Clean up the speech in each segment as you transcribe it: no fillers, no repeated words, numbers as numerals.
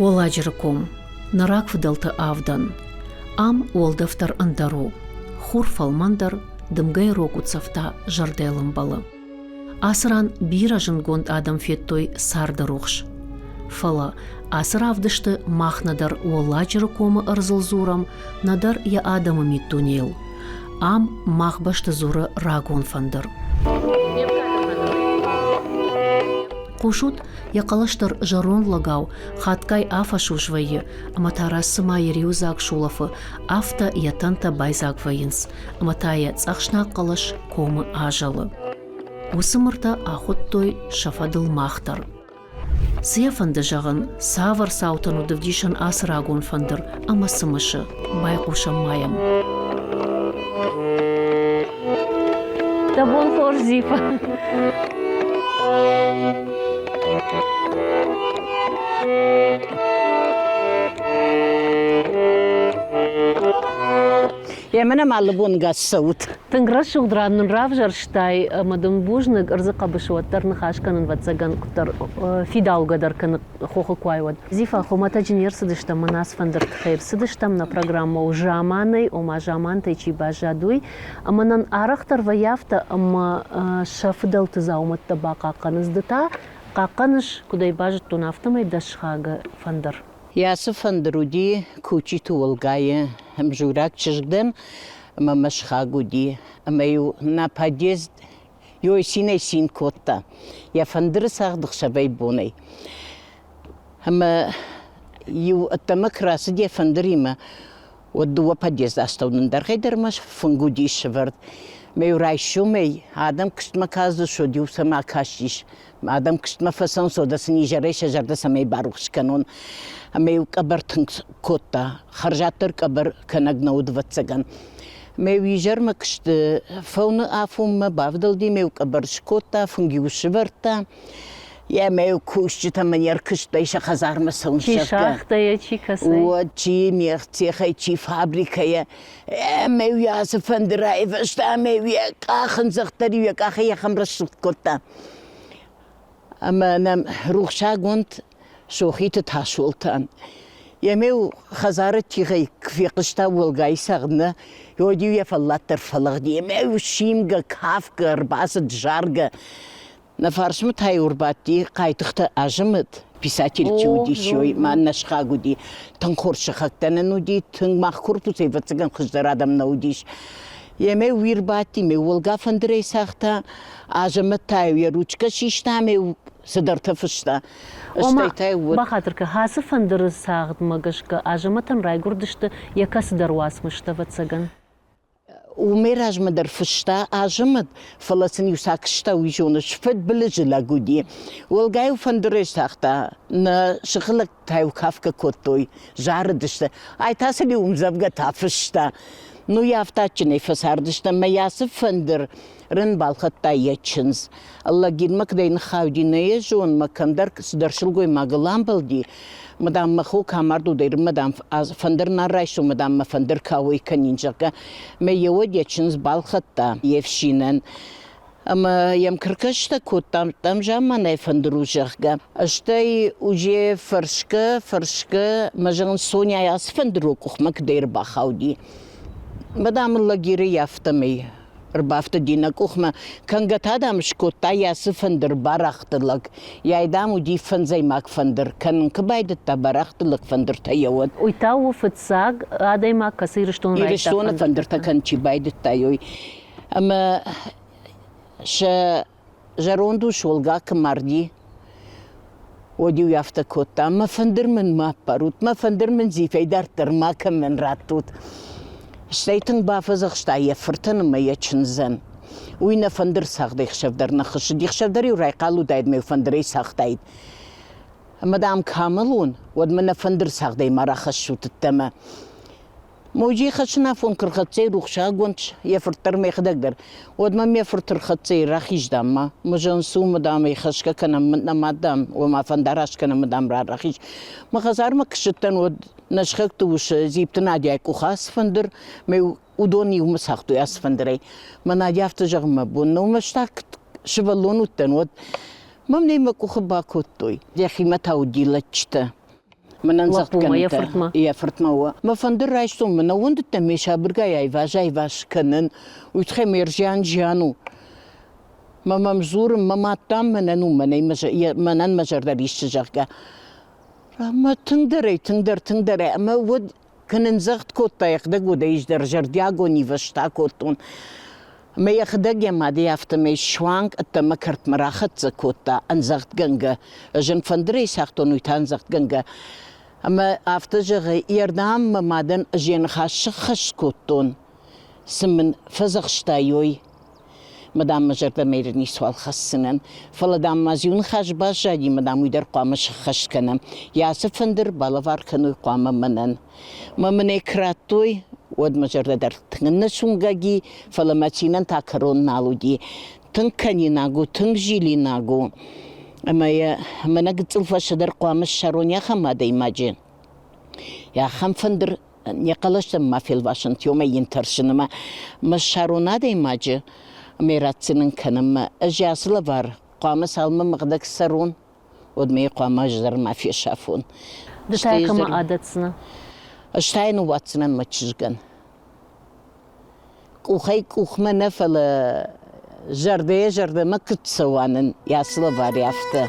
Уӕлладжыры ком, нӕ рагфыдӕлты авдӕн. Ам уӕлдӕф дӕр ӕндӕр у. Хур фӕлмӕндӕр, дымгӕйы рог уддзӕф та зӕрдӕйыл ӕмбӕлы. Ацы ран бирӕ зындгонд адӕм федтой царды рухс. Фӕлӕ ацы равдысты мах нӕдӕр Уӕлладжыры комы ӕрдзыл дзурӕм, нӕдӕр йӕ адӕмы миддунейыл. Ам мах бӕсты дзуры рагон фӕндыр. Хъусут, йӕ хъӕлӕс дӕр зӕронд лӕгау хатгай афӕсус вӕййы ӕмӕ та раст цыма йӕ риуыдзаг сулӕфы, афтӕ йӕ тӕнтӕ байдзаг вӕййынц ӕмӕ та йӕ цъӕхснаг хъӕлӕс комы азӕлы. Уыцы мыртӕ ахуыдтой сӕ фӕдыл мах дӕр. Цы йӕ фӕнды зӕгъын, цавӕр цаутӕн уыд ӕвдисӕн ацы рагон фӕндыр ӕмӕ цы мысы, байхъусӕм ма йӕм. Дӕ бон хорз, Зифа! Йемӕ нӕм алы бонгӕс цӕут. Тынг рӕсугъд ран нын равзӕрстай ӕмӕ дын бузныг ӕрдзы хъӕбысы уӕддӕр ныхас кӕнын, ӕвӕццӕгӕн, куыддӕр фидаугӕ дӕр кӕны хохы куы уай, уӕд. Зифа, хуымӕтӕджы не рцыдыстӕм мӕнӕ ацы фӕндырты тыххӕй ӕрцыдыстӕм, нӕ программӕ у заманӕй, ома замантӕй чи баззад, уый. Ӕмӕ нын арӕхдӕр вӕййы афтӕ, ӕмӕ сӕ фыдӕлты дзаумӕттӕ бахъахъхъӕнынц. Ды та хъахъхъӕныс, куыд ӕй базыдтон, афтӕмӕй дӕ сыхагы фӕндыр. Йӕ цы фӕндыр уыди Кучиты Олгайы ӕмзураг чызг дӕн ӕмӕ мӕ сыхаг уыди. Ӕмӕ-иу нӕ подъезд ёй цинӕй цин кодта йӕ фӕндыры цагъд ӕхсӕвӕй-бонӕй. Ӕмӕ иу ӕддӕмӕ куы рацыд йӕ фӕндыримӕ, уӕд дыууӕ подъезды астӕу нын дӕргъӕй-дӕргъмӕ фынг уыдис сӕвӕрд. Ӕмӕ-иу райсомӕй адӕм куыстмӕ кадзысты, уӕд-иу сӕм акастис. Адӕм куыстмӕ фӕцӕуынц, уӕдӕ сын изӕрӕй сӕ зӕрдӕ цӕмӕй барухс кӕнон. Ӕмӕ-иу къӕбӕр тынг кодта, хӕрзаддӕр къӕбӕр кӕнӕг нӕ уыд, ӕвӕццӕгӕн. Ӕмӕ-иу изӕрмӕ куысты фӕуыны афонмӕ бавдӕлди, ӕмӕ-иу къӕбӕр скодта, фынг-иу сывӕрдта. Йӕ мӕ кусджытӕ мын ӕркуыстӕй сӕ хӕдзармӕ цӕуын Чи шахтӕйӕ, чи кӕцӕй? Уӕд чи мехцехӕй, чи фабрикӕйӕ. Ӕмӕ йӕ ацы фӕнды райвӕзта, ӕмӕ йӕ къахындзӕгъддӕр-иу йӕ къахӕй ахӕм рӕсугъд кодта. Ӕмӕ нӕм рухсагонд Сохиты Тасолтан. Йӕ-ме-иу хӕдзары тигъӕй куы фехъуыста Волгӕйы цагъдмӕ, уӕд-иу йӕ фӕллад дӕр фӕлыгъди. Ӕмӕ-иу симгӕ, кафгӕ ӕрбацыд, заргӕ. Нӕ фарсмӕ та-иу ӕрбадти Хъайтыхъты Азымыт, писатель чи уыдис, уый ма нӕ сыхаг уыди. Тынг хорз сыхӕгтӕ нын уыди, тынг мах корпусӕй ӕвӕццӕгӕн хуыздӕр адӕм нӕ уыдис. Емӕ уый ӕрбадти, ме Волга фӕндырӕй цагъта, Азӕмӕт та-иу йӕ ручкӕ систа ӕмӕ-иу цыдӕртӕ фыста. Ома, бахатыр кӕ, ацы фӕндыры цагъдмӕ гӕсгӕ Азӕмӕтӕн райгуырдысты йӕ кӕцыдӕр уацмыстӕ, ӕвӕццӕгӕн. Уымӕй размӕ дӕр фыста Азӕмӕт, фӕлӕ сын-иу сӕ куыста, уый зоныс, фыдбылызы лӕг уыди. Уӕлгай-иу фӕндырӕй цагъта, нӕ сыхы лӕгтӕ-иу кафгӕ кодтой, зарыдысты. Ай та сын-иу ӕмдзӕвгӕтӕ фыста. Ну, йӕ афтӕ адджынӕй фӕцардыстӕм, мӕ йӕ ацы фӕндыр рын балхӕдта йӕ чындз. Лӕгинмӕ куыдӕй ныххауди, нӕ йӕ зон, мӕ кӕмдӕр цыдӕр сылгоймагыл амбӕлди, мадам мӕ хо кӕм мард уыд, мадам фӕндыр нал райсом, мадам мӕ фӕндыр кӕуой кӕнин, зӕгъгӕ. Мӕ йӕ уӕд йӕ чындз балхӕдта йе фсинӕн. Ӕмӕ йӕм кӕркӕстӕ кодтам, там замманай фӕндыр у, зӕгъгӕ. Стӕй уже фӕрсгӕ, фӕрсгӕ, мӕ зӕгъын, Соняйы ацы фӕндыр къухмӕ куыдӕй ӕрбахауди. Мадам лагеры афтӕмӕй ӕрбафтыди нӕ къухмӕ. Кӕнгӕ та, дам, скодта йӕ цы фӕндыр барахъты лӕг. Йай, дам, уыди фӕндзӕймаг фӕндыр. Кӕнын куы байдыдта барахъты лӕг фӕндыртӕ йӕ уӕд. Уый та у фыццаг адӕймаг, кӕцы Ирыстоны райдыдта Ирыстоны фӕндыртӕ кӕнын чи байдыдта, уый. Ӕмӕ сӕ зӕронд ус Олга куы марди, уӕд-иу афтӕ кодта: Мӕ фӕндыр мын ма аппарут, мӕ фӕндыр мын зифӕй дарддӕр макӕмӕн раттут. Стӕй тынг бафӕдзӕхста йӕ фыртӕн ӕмӕ йӕ чындзӕн. Уый нӕ фӕндыр цагъд ӕхсӕв дӕр нӕ хӕссыди, ӕхсӕв дӕр-иу райхъал уыдаид ӕмӕ-иу фӕндырӕй цагътаид. Ӕмӕ, дам, кӕм уон, уӕд мӕ нӕ фӕндыр цагъдӕй ма рахӕссут ӕддӕмӕ. Моджи хӕссын афон куы рхӕццӕ рухсагонд йӕ фырт дӕр мӕхӕдӕг дӕр, уӕд мӕм йӕ фырт ӕрхӕццӕ и, рахиз, дам, ма. Мызӕн цу, мӕ, дам, ӕй хӕсгӕ кӕнӕм, нӕ мад, дам, уӕ фӕндараст кӕнӕм, мӕ, дам, рахиз. Мӕ хӕдзармӕ куы ссыдтӕн, уӕд нӕ сыхӕгты ус Дзипты Надяйы къухы ацы фӕндыр, мӕ уыдон иумӕ цагътой ацы фӕндырӕй. Мӕ Надя афтӕ зӕгъы, мӕ бон нӕу, мӕ стаг сывӕллон уыдтӕн, уӕд мӕм нӕ мӕ къухы бакодтой. Йӕхимӕ та уыди лӕдджытӕ. Мӕнӕн Лӕппумӕ, йӕ фыртмӕ. Йӕ фыртмӕ у. Мӕ фӕндыр райстон, мӕ нӕ уӕндыдтӕн ме сабыргай айваз-айваз кӕнын. Уый тыххӕй ме рзиан зиан у. Мӕ мӕм дзуры, мӕ мад, дам, мӕнӕн у, мӕнӕй мӕнӕн мӕ зӕрдӕ риссы, зӕгъгӕ. Ӕмӕ тынгдӕрӕй, тынгдӕр, тынгдӕрӕй. Ӕмӕ уӕд кӕнындзӕгъд кодта, йӕхӕдӕг уӕдӕй дӕр зӕрдиагон ивӕзтӕ кодтон. Ӕмӕ йӕхӕдӕг йӕ мадӕй афтӕмӕй суанг ӕддӕмӕ кӕртмӕ рахӕццӕ кодта ӕндзӕгъдгӕнгӕ. Ӕз ын фӕндырӕй цагътон, уый та ӕндзӕгъдгӕнгӕ. Ӕмӕ афтӕ зӕгъы, йе рдӕм мӕ мадӕн ӕз йӕ ныхас сӕххӕст кодтон, цы мын фӕдзӕхстай, ой. Мӕ, дам, мӕ зӕрдӕмӕ ницуал хӕсдзынӕн. Фӕлӕ, дам, ма дзы иу ныхас баззади, мӕ, дам, уый дӕр хъуамӕ сӕххӕст кӕнӕм. Йӕ ацы фӕндыр балӕвар кӕной хъуамӕ мӕнӕн. Мӕ мын ӕй куы радтой, уӕд мӕ зӕрдӕ дӕр тынг ныссунгӕг и, фӕлӕ мӕ цинӕн та кӕрон нал уыди. Тынг кӕнинаг у, тынг зилинаг у. Ӕмӕ йӕ мӕнӕ гыццыл фӕстӕдӕр хъуамӕ ссарон ахӕм адӕймаджы. Ахӕм фӕндыр йӕ хъӕлӕстӕм ма фелвасынц, уымӕй йын тӕрсын ӕмӕ мӕ ссарон адӕймаджы ӕмӕ ратдзынӕн кӕнынмӕ. Ӕз ацы лӕвар хъуамӕ цалынмӕ мыгъдӕг цӕрон, уӕдмӕ йӕ хъуамӕ ӕз дӕр ма фесафон. Ды та кӕмӕ адӕтдзынӕ? Ӕз та йын ныууадздзынӕн мӕ чызгӕн. Къухӕй къухмӕ нӕ, фӕлӕ зӕрдӕйӕ зӕрдӕмӕ куыд цӕуа нын ацы лӕвари, афтӕ.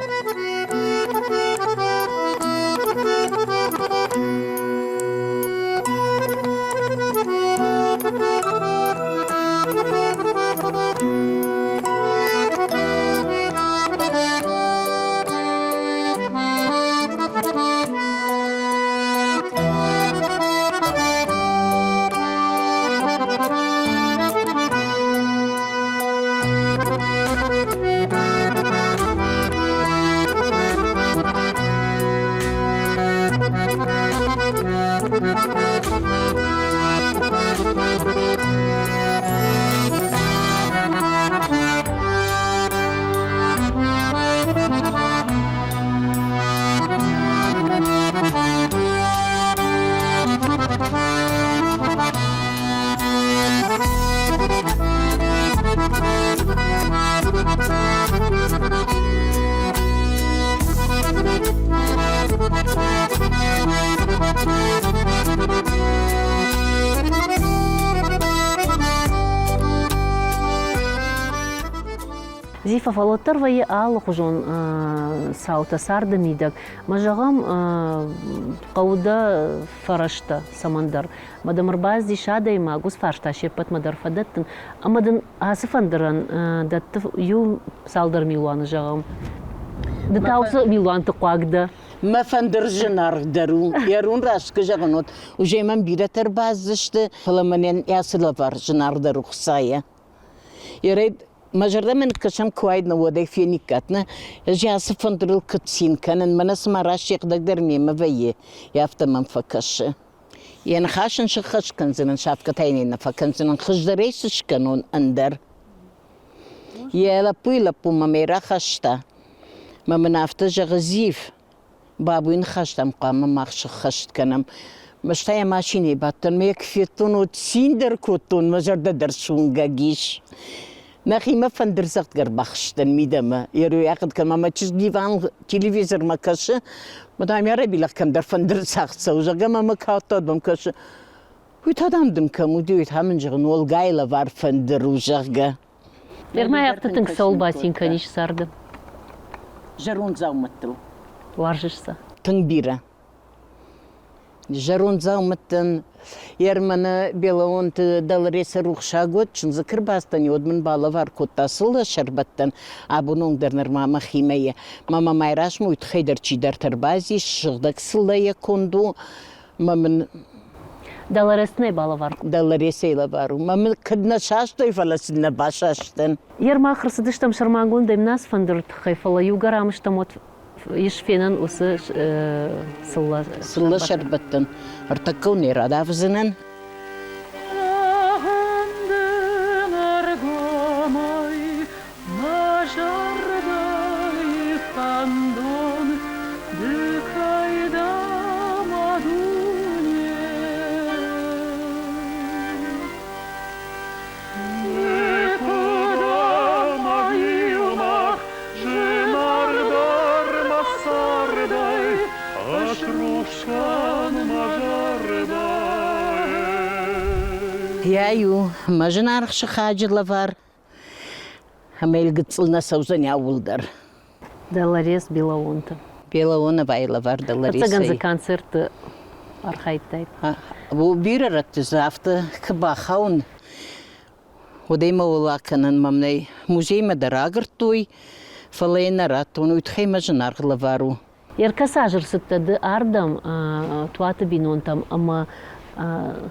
Зифа, фӕлӕ вӕййы алыхуызон цаутӕ царды мидӕг. Мӕ зӕгъӕм, хъӕуы дӕ фӕрӕзтӕ цӕмӕндӕр. Мӕ дӕм ӕрбацыдис адӕймаг, уыцы фарста се ппӕтмӕ дӕр фӕдӕттын. Ӕмӕ дын ацы фӕндырӕн дӕтты иу цалдӕр милуаны, зӕгъӕм. Ды та уыцы милуанты хъуаг дӕ. Мӕ фӕндыр зынаргъдӕр у. Йӕ рун раст куы зӕгъын, уӕд уже мӕм бирӕтӕ ӕрбацыдысты, фӕлӕ мӕнӕн ацы лӕвар зынаргъдӕр у Хуыцауӕй. Ерӕй мӕ зӕрдӕмӕ ныккӕсӕм куы уаид, уӕд ӕй фениккат, нӕ? Ӕз ацы фӕндырыл куыд цин кӕнын, мӕнӕ цыма раст йӕхӕдӕг дӕр мемӕ вӕййы, афтӕ мӕм фӕкӕсы. Йӕ ныхас ын сыххӕст кӕндзынӕн, сафгӕ та йын нӕ фӕкӕндзынӕн, хуыздӕрӕй цы скӕнон, ӕндӕр. Йӕ лӕппуйы лӕппу мӕм ӕй рахаста, мӕ мын афтӕ зӕгъы, Зив, Бабуйы ныхӕстӕм хъуамӕ мах сыххӕст кӕнӕм. Стӕй йӕ машинӕйы бадтӕн, мӕ куы федтон, уӕд цин дӕр кодтон, мӕ зӕрдӕ дӕр суынгӕг ис. Нӕхимӕ фӕндырдзӕгъдгӕ ӕрбахызтӕн мидӕмӕ. Йӕ хъуыд кӕм ӕмӕ чызг диван телевизормӕ кӕсы, мӕ дам, йӕ кӕмдӕр фӕндырдзагъд цӕуы, зӕгъгӕ, мӕ мӕ калдта, уӕд мӕм кӕсы. Уый та, дам, дын кӕм уыди, уый та мын, зӕгъын, Олгайы лӕвар фӕндыр у, зӕгъгӕ. Нырма афтӕ тынг цӕуыл бацин кӕнис царды? Зӕронд дзаумӕттыл. Уарзыс сӕ? Тынг бирӕ. Зӕронд дзаумӕттӕн Ерманы Белаонты дӕлресы рухсаг уӕд чындзы куы рбацыдтӕн, уӕд мын балӕвар кодта сылы сӕрбӕттӕн. Абон онг дӕр нырма мӕхимӕ и. Мӕ мамӕй размӕ уый тыххӕй дӕр чидӕртӕ ӕрбазис, сыгъдӕг сыллӕйӕ конд у. Мӕ мын Дӕларес нӕ балӕвар. Дӕларесӕй лӕвар у. Мӕ мын кӕд нӕ састой, фӕлӕ сын нӕ басастӕн. Ермах рцыдыстӕм сӕрмагондӕй нас фӕндыры тыххӕй, фӕлӕ иугӕр ам стӕм, уӕд ис фенӕн уыцы сыллӕ. Сыллӕ сӕрбӕттӕн. Ӕртӕккӕ не радавдзынӕн. Мӕ зӕрдӕйы фӕндон ды кӕй дӕ мӕ дуне. Никуыдӕм иумӕ зынаргъдӕр мӕ цардӕй ӕз рухс Йӕ у мӕ зынаргъ сыхаджы лӕвар, ӕмӕ йыл гыццыл нӕ цӕудзӕни ӕууылдӕр. Долорес Белоонты. Белооновайы лӕвар Долоресӕй. Ӕцӕгӕн дзы концертты архайдтай? Бирӕ рӕтты дзы афтӕ куы бахауын, уӕдӕй мӕ уӕлӕ кӕнӕн мӕм нӕй. Музеймӕ дӕр агырдтой, фӕлӕ йӕ нӕ радтон, уый тыххӕй мӕ зынаргъ лӕвар у. Ӕркӕс азы рцыдтӕ ды ардӕм, Туаты бинонтӕм ӕмӕ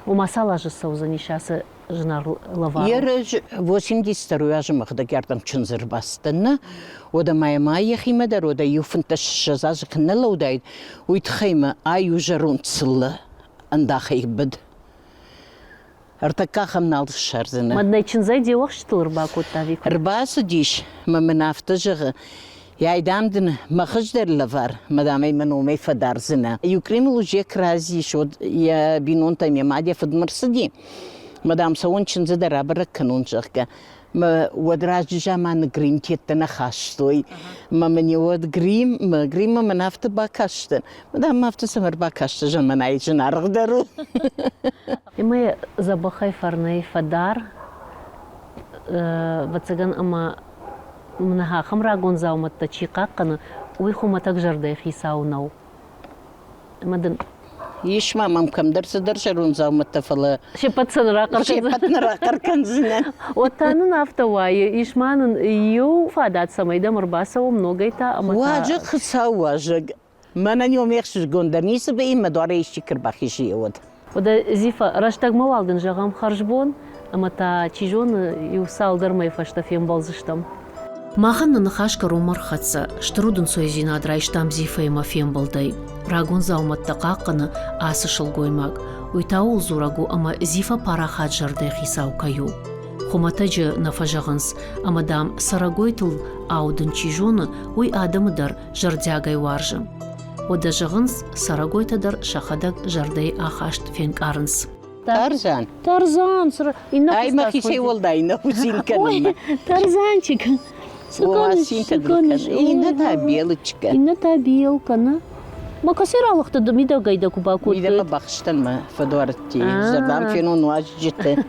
ома цал азы цӕудзӕнис ацы зынаргъ лӕвар? Йе 82 азы мӕхӕдӕг ардӕм чындзы ӕрбацыдтӕн, нӕ? Уӕдӕ ма йӕ ма йӕхимӕ дӕр уӕдӕ иу 15 азы куы нӕ лӕудаид, уый тыххӕй мӕ ай у зӕронд цыллӕ ӕндахӕй быд. Ӕртӕккӕ ахӕм нал ссардзынӕ. Маднӕ чындзӕй де уӕхсчытыл ӕрбакодта ӕви куыд? Ӕрбацыдис мӕ мын афтӕ зӕгъы, Яй, дам, дын мӕ хуыздӕр лӕвар, мӕ дам ӕй мӕ номӕй фӕдардзынӕ. Иу Кремлы уже куы разис, уӕд йӕ бинонтӕм йӕ мад йӕ фыдмӕ рцыди, мӕ дам, цӕуон чындзы дӕр абӕрӕг кӕнон, зӕгъгӕ. Мӕ уӕд раджы заманы гримтеттӕ нӕ хастой. Мӕ мын уӕд грим, мӕ гриммӕ мын афтӕ бакастӕн. Мӕ дам, афтӕ цӕмӕ ӕрбакастӕ, заманайы зынаргъдӕр у. Ӕмӕ дзӕбӕхӕй фӕрнӕй фӕдар, ӕвӕццӕгӕн, ӕмӕ мын ахӕм рагон дзаумӕттӕ чи хъахъхъӕны, уый хуымӕтӕг зӕрдӕйы хицау нӕу. Ӕмӕ дын Ис ма мӕм кӕмдӕр цыдӕр зӕронд дзаумӕттӕ, фӕлӕ се ппӕт сӕ нӕ рахъӕр се ппӕт нӕ рахъӕр кӕндзынӕн. Уӕд та нын афтӕ уайы, ис ма нын иу фадат, цӕмӕй дӕм ӕрбацӕуӕм ногӕй та ӕмӕ та Уазӕг Хуыцау уазӕг. Мӕнӕн ме хсызгондӕр ницы вӕййы, мӕ дуарӕй исчи куы рбахизы, уӕд. Уӕдӕ, Зифа, рӕстӕгмӕ уал дын зӕгъӕм хӕрзбон, ӕмӕ та, чи зоны, иу цалдӕр мӕйы фӕстӕ фембӕлдзыстӕм. Махӕн нӕ ныхас кӕронмӕ рхӕццӕ, стыр удӕнцойдзинад райстам Зифӕимӕ фембӕлдӕй. Рагон дзаумӕттӕ хъахъхъӕны ацы сылгоймаг. Уый та ууыл дзурӕг у, ӕмӕ Зифа парахат зӕрдӕйы хицау кӕй у. Хуымӕтӕджы нӕ фӕзӕгъынц, ӕмӕ, дам, цӕрӕгойтыл аудын чи зоны, уый адӕмы дӕр зӕрдиагӕй уарзы. Уӕдӕ зӕгъынц, цӕрӕгойтӕ дӕр сӕхӕдӕг зӕрдӕйы ахаст фенкъарынц. Тарзан. Тарзан, Ай мӕхицӕй уӕлдай нӕ цин кӕнынмӕ. Тарзанчик. Иннӕ та белочка. Иннӕ та белка, на? Ма кӕцы ралыгъты ды мидӕгӕй дӕ куы бакодтой? Мидӕмӕ бахстӕн мӕ фӕдуӕртти, зӕрдӕм фенон уазджыты.